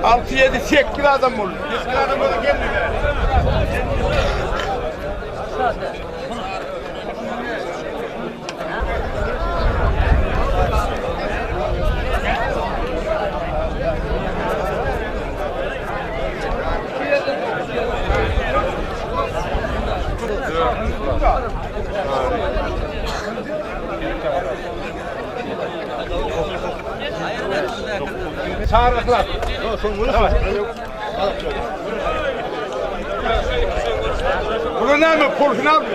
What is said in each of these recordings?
6 7 8 adam boldy. 8 adam boldy geldi. Çağırdıklar. Bunu ne mi? Pol final mı?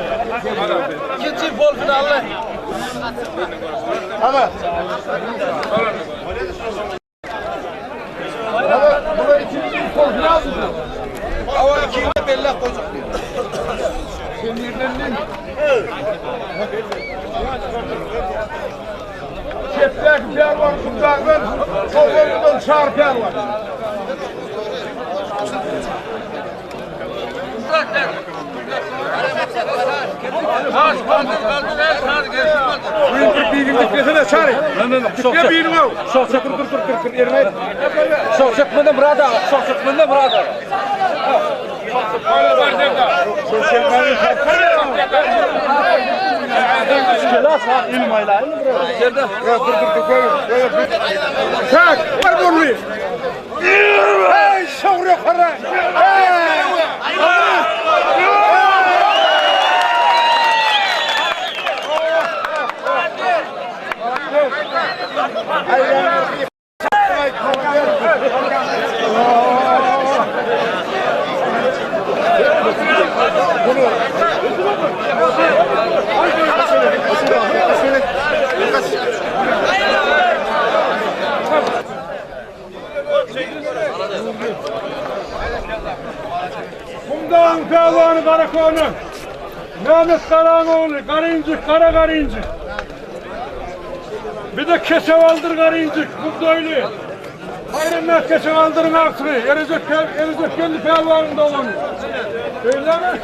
İkinci pol finallı. Hadi. Hadi. Bu da ikinci pol final mı? Ama ikinci belli koyacak. Sen nereden değil mi? Şefler var, kumdağdan, soldan çarpar var. Birini çarı. Ne birini o? Sok dur dur dur dur yerine. Sok çekmeden burada. Sok çekmeden burada. Tak, var burlu. Hey, şavru kara. Hey! Kumdağın pehlivanı Karakoğlu. Mehmet Karanoğlu, Karıncık, Kara Karıncık. Bir de Kesevaldır Karıncık, Kumdoylu. Bayramlar Kesevaldır'ın artırı. Erecek, Erecek kendi pehlivanın da olanı. Öyle mi?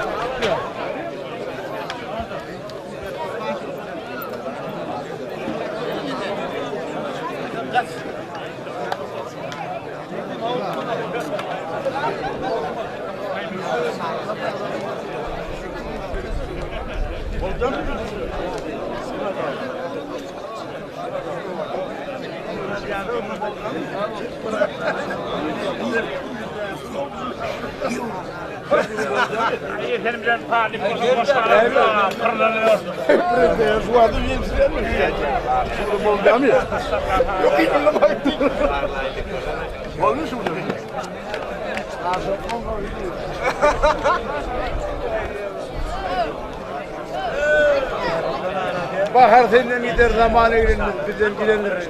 Bahar senden gider zamanı gidenler, bizden gidenler.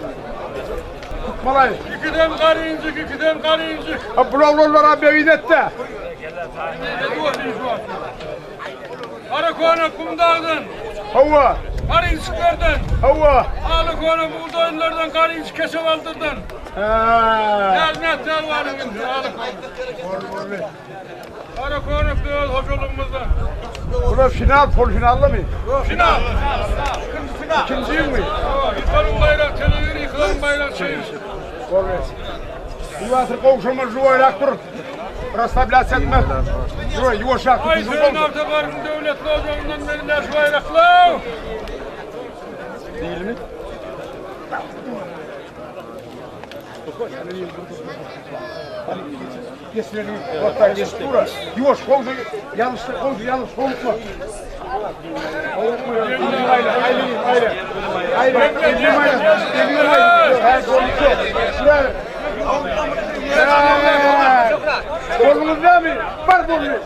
Malay. İkiden Karıncık, ikiden Karıncık. Ha bulavlarlar abi evinde. Karakoğlu Kumdağ'dan, Hava, Karıncıklardan, hava. Alıkoğlu Buğdaylılardan, Karıncık Kesevaldır'dan. Ha. Gelmet Yalvar'ın Alıkoğlu. Karakoğlu Kıyıl hocalığımızdan. Buna final, pol finallı mı? Final. İkinci mi? Yıkarım bayrak televizyon, yıkarım bayrak çevirsin. Bu asır komşumuz yuvarlak dur. Расслабляться etme. Yuva, yuvuşak. Ay senin Avtabar'ın devletli ocağından beri naş bayraklı. Hatta geçti ura. Yuvaş komşu yanlış komşu yanlış komşu. Ayrı, ayrı, ayrı. Ayrı, ayrı, ayrı. Her komşu. Şuraya. Kolunuz değil mi? Var kolunuz.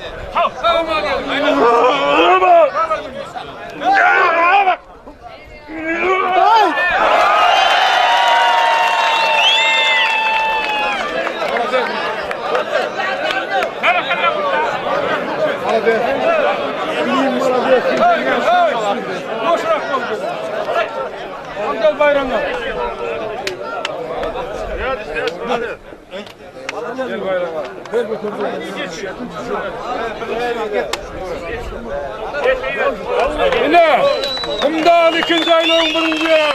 Boşnak oldu. Gel bayramlar. Gel bayramlar. Yine Kumdağ'ın ikinci aylığın birinci yeri.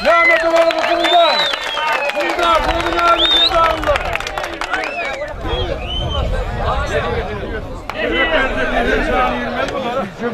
Mehmet Ömer'in Kumdağ. Kumdağ, Kumdağ, Kumdağ. Hüjüm.